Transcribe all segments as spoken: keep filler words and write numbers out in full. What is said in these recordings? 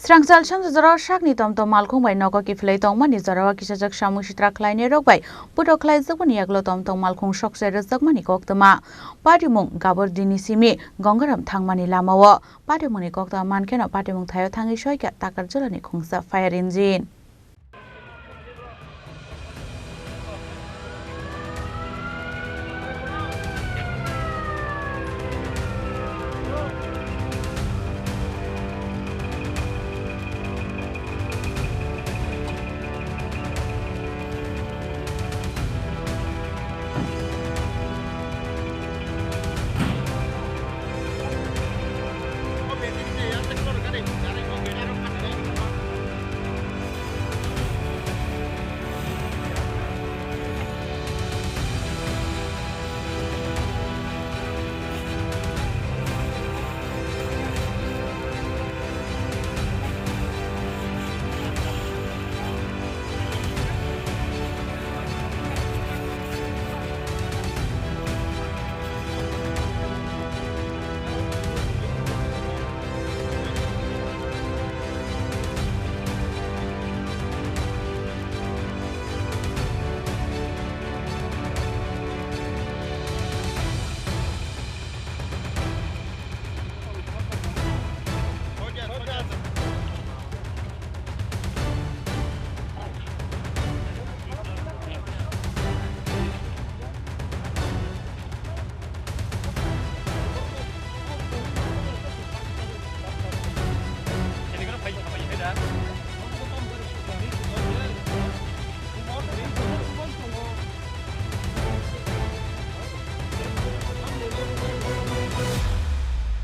Rangchal sanjajora sakni tomtom malkhung bai nogo kiphilwi tongmani jorao kisajak samung sitra khlainairok bai putok khlaijakmani yagulo tomtom malkhung sokse rwjakmani koktwma. Patimung Gabor Dini simi Gongaram thangmani lamao. Patimungni koktwma mankheno patimung thaio thangwi soikha Takarjolani khungsa fire engine.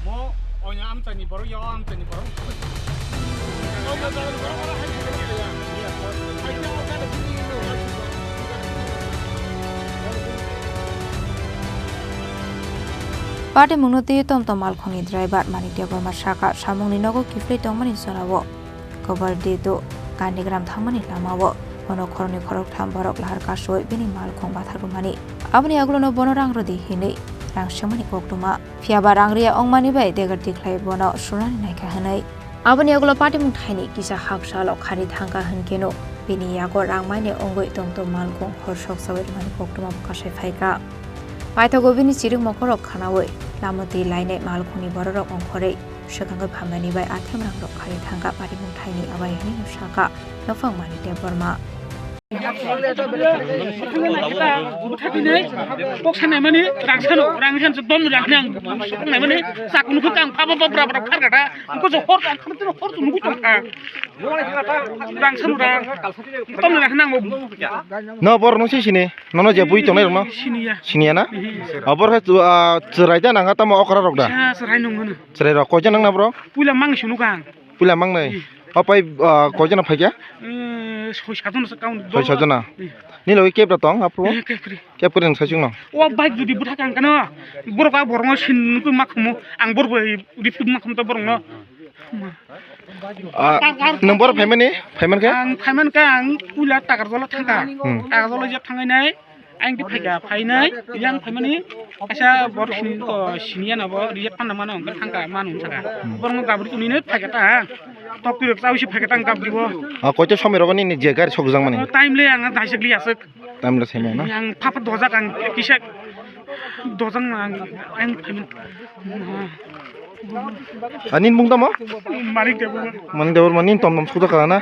Mo onya amchaini borok, ya amchaini borok. Patimungno twi tomtom malkhungni driver Manik Debbarma saka, samungni nogo kiphilwi tongmani jorao. Kobar Dedo Kandigram thangmani lamao bono khoroknwi khoroktham borok lahar kasui bini malkhung bathak rwmani. Aboni yagulono bono rang rwdi hinwi rang swngmani koktwma. Phiyaba rang riya wngmani bai degar tikhlai bono sunani naikha hinwi. Aboni yagulo patimung thaini kisa haksa lokhani thangkha hinkheno bini yago rang maine wngwi tomtom malkhung hor soksaui rwmani koktwma bo kasai phaikha. Paithago bini chirik mokhorok khwnaui lama twi lainai malkhungni bororok ongkhorwi swkangwi phaimani bai athem rangrok khari thangkha patimung thaini abai hinwi saka nokphang Manik Debbarma. Bwthatinai kok sanaimani rang sano, rang sano, don rang nang, sanaimani sakunu khe ang phaba babra babra kharkha ta, ang khe hor ang khe hor nugwi tongkha. Rang sano rang, don rang nang bo. No bor no sisini. Nono je bui tongnai rokno? Siniya. Siniya na? Mhm. Abor khe chu-, ah, chwrai da nang tamo okra rok da? Sa chwrai nung hwno. Chwrai rok koijon nang na bro? Puila mang sunu kang. Puila mang nai. Mhm. O pai, ah, koijon phaikya? Eh, soi sajon sa kaun. Soi sajon na? Mhm. Ni logi kebra tong apo? Eh, kebri. Kebri nang sachung no? O bike judi bwtha kang kano. Borok a borok no sin nukui ma khumu. Ang bor bai ripit ma khum to borok no. Ah, nwng boro phaimani? Phaiman khe? Ang phaiman khe ang puila Takarjola thangkha. Hmm. Takarjola je thangai nai, ang twi phaikha, phainai, yang phaimani, kaisa boro sini, oh, siniya na bo, reject phanna mano, hwnkhe thangkha, mano hwnsakha. Hmm. Borokno gabri twnwi nai phaikha ta, tok twi rok chaui se phaikha ta, ang gabri bo. Ah, koito somoi rogo nini je gari sokjak mani? Oh, time le ang daisik li aswk. Time le saiman na? Ang phapha dojak ang kisa dojak ang, ang phaiman. Ani mung tamo? Manik Debbarma. Manik Debbarma ni tom tom suda kala na?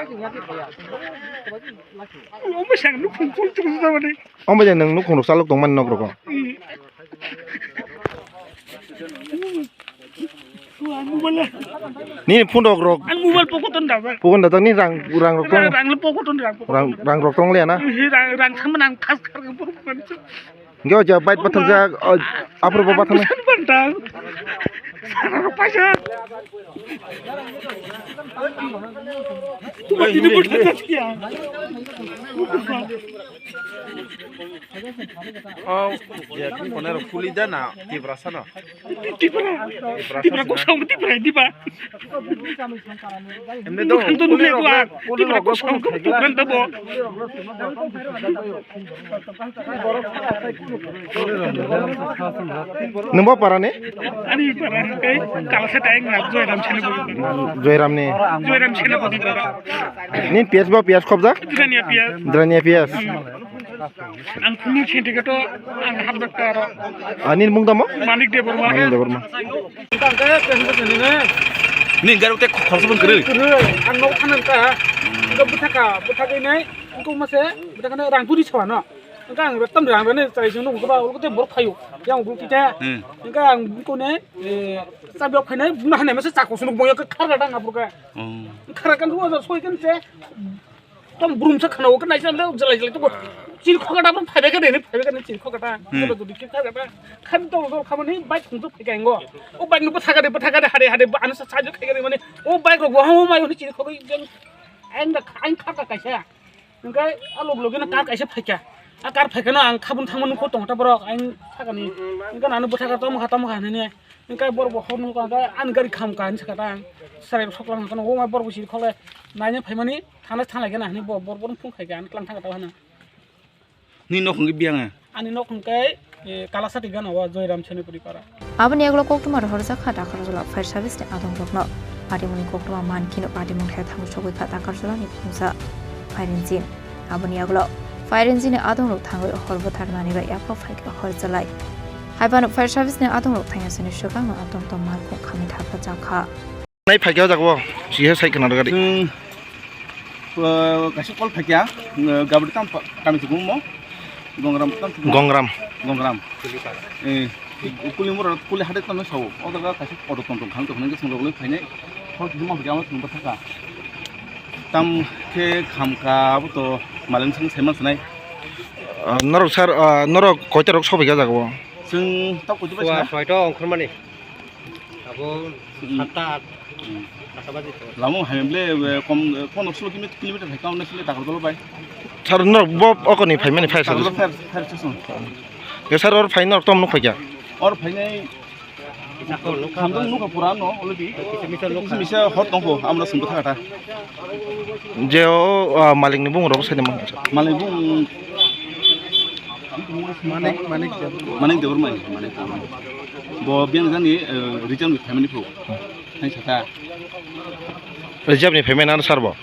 Omo sang nukhung chul chul suda mani. Omo je nang nukhung rok salok tong mani nok rok. Ni phone rok rok. Ang mobile pocket on da ba. Pocket on da ni rang, rang rok tong. Rang le pocket on rang. Rang, rang rok tong le na. Rang, rang sama nang khas khar. Nge o ja bike bathang jak, o, aphuru bo bathang. Busan bantang. Sana paisa. Tuma tini busan jak ya. Oh, ya, kung kono rok kuli da na, Tiprasa no. Tipra. Tipra Tipra kok song Tipra di ba. Emne do, kuli rok, kuli rok, kuli rok, kuli rok. Nwng bo para ni? Ani para, kai, kala se tai ngap Joyram Senapati. Joyram ni. Joyram Senapati para. Ni P S bo P S khobjak? Drania P S. Drania P S. Ang kunu senti kato, ang hap dokta aro. Ani mung damo? Manik Debbarma. Manik Debbarma. Ni garo te khorsa bang kere. Ang nok thanan ta. Ang buthaka, buthaka nai. Ang ko mase, buthaka nai rang turi chwa no. Ang ang tam rang ne chai jong no ba, ulo te bor khayo. Yang bu kita. Hmm. Ang ang ko ne, eh, sa biok khainai, buna hanai mase chako sunuk boyo ka khara dang apur ka. Hmm. Khara kan ruwa soi kan se. Tong brum sa khana o kan naisa le jalai jalai to. Chiri khoka da phai ka de ni phai ka ni chiri khoka da. Hmm. Ko do dikhe khoka da. Khan to do khamani bike khung to phai ka ngo. O bike no pha ka de pha ka de hade hade ba anu sa sa jo khai ka de mane. O bike ro go ha mai ni chiri khoka jeng. Ang da ang kha ka kaisa. Engkai a log logi na kar kaisa phai ka. A kar phai ka no ang khabun thangmani ko tong ta borok ang sakani. Engkai nanu bwtha ka tamo kha tamo kha hinwi. Engkai borok bo hor nung ka ani gari kham ka hinwi sakha ta. Sarai soklang ka no o mai borok bo siri khole. Naina phaimani. Thana thang lai gana hini bo bor bor phung khai gana tlang thang ta hana. Ni nok hwnkhe biyang. Ani nok hwnkhe, eh, Kalasati gana o Joyram Senapati para. Aboni yagulo koktwma rohorjak kha Dakarjala fire service ni adong rokno. Patimungni koktwma man kheno patimung khe thangwi sogwi kha Dakarjala ni phungsa fire engine. Aboni yagulo fire engine ni adong rok thangwi hor bwthar nani bai yaphak phai kha hor chalai. Haibano fire service ni adong rok thangya sani swkang no atom tom malkhung khamwi thapajak kha. Nai phaikya o jaga o, sihe sai khna rwgadi. Chwng, uh, kaisa call phaikya, uh, gabri tam pa-, kami se gungmo, Gongram tam se gungmo. Gongram. Gongram. Eh, kuli mura, kuli hade tam sao. O jaga kaisa auto tong tong khang tong khang song rogoi phainai. Hor kisa ma phaikya ma thung bathaka. Tam khe khamka abo to maleng song saiman sanai. Ah, norok sir, ah, norok koita rok sobai kha jaga o? Chwng tap koita bai soi ta ongkhormani. Abo hmm. Satta at, hmm. Satta baje to. Lamo hai ble, eh, kom, eh, pondro solo kilometer, kilometer hai kauna sile takar dolo bai. Sir, norok bo okoni phaimani fire service? Takar fire, fire station. Ge sir, or phai norok tom nuk phaikya? Or phainai. Hamdong nukha pura no already. Kisa misa nukha. Kisa misa hot tongkho, amra sungkha thakata. Je o, ah, malikni bung rok sai de man. Malikni bung Manik, Manik Debbarma. Manik Debbarma, Manik Debbarma. Bo biyang jani, eh, reserve ni family phu. Hai sata. Reserve ni family na sir bo?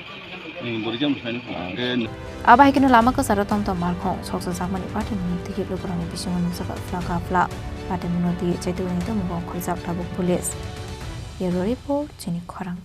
Eh, bo reserve ni family phu. Eh, Abo hai kheno lama kwcharo tom tom malkhung soksa jakmani patimungni tihip lukurokni bisingo nukjakha phla kha phla. Patimungno twi chaitugwini tongmung bo khorjak tabuk police. Bureau report, chini khorang.